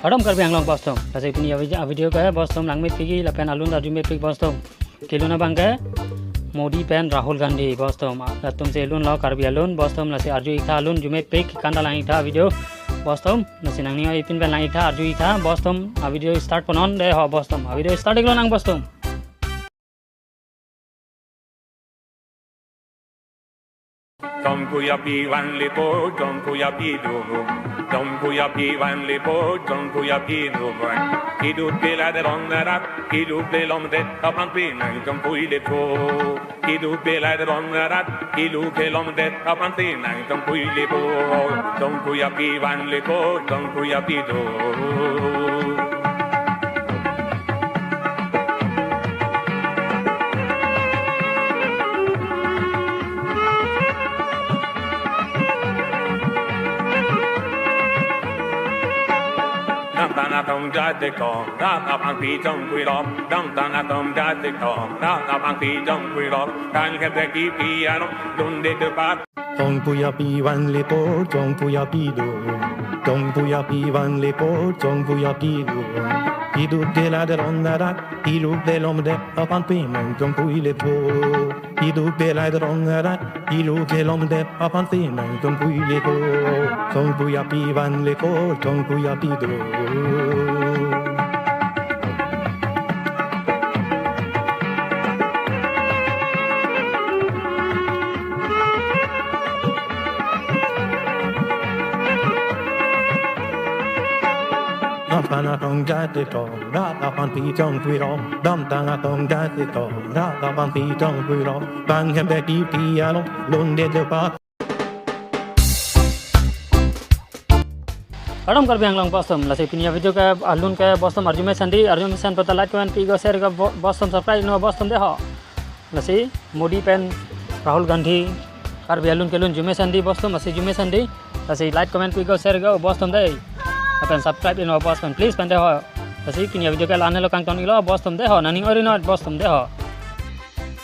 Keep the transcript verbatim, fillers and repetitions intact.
Kardom Karbi Anglong bostum. Lasi pini avi-, avideo ke bostum langmepik lapen alun arjumepik bostum. Kelun abang ke Modi pen Rahul Gandhi bostum. Latum si lunlo Karbi alun bostum, lasi arju-iktha alun arjumepik, kanta lang-iktha video bostum. Lasi nangning ipin pen lang-iktha, arju-iktha bostum. Avideo start ponnon dei ho bostum. Avideo start-iklo nang bostum. Tongkuya pi van lepo, tongkuya pi do. Tongkuya pi van lepo, tongkuya pi do. Kidu pela de rong narat, kidu pelom de, apang pi nang tongkui lepo. Kidu pela de rong narat, kidu pelom de, apang pi nang tongkui lepo. Tongkuya pi van lepo, tongkuya pi do. Dam tana tong jate kong, rat apang pi tongkui rong. Dam tana tong jate kong, rat apang pi tongkui rong. Kan kep de ki pi ano, dun de de pat. Tongkuya pi van lepo, tongkuya pi do. Tongkuya pi van lepo, tongkuya pi do. Kidu pela de rong narat, kidu pelom de, apang pi nang tongkui lepo. Kidu pela de rong narat, kidu pelom de, apang pi nang tongkui lepo. Tongkuya pi van lepo, tongkuya pi do. Dam tana tong jate tong, rat apang pi tongkui rong. Dam tana tong jate tong, rat apang pi tongkui rong. Bang hem de ki pi along, lun de de pa. Kardom Karbi Anglong bostum, lasi pini avideo ke alun ke bostum arjumesen dei, arjumesen pata like, comment, pi-ikgo, share-ikgo bo-, bostum subscribe-iknon bostum dei ho. Lasi Modi pen Rahul Gandhi Karbi alun kelun arjumesen dei bostum, lasi arjumesen dei. Lasi like, comment, pi-ikgo, share-ikgo bostum dei. Lapen subscribe-iknon bostum, please pen dei ho. Lasi pini avideo ke la-an helo kangton-iklo bostum dei ho, nangning ori-iknon bostum dei ho.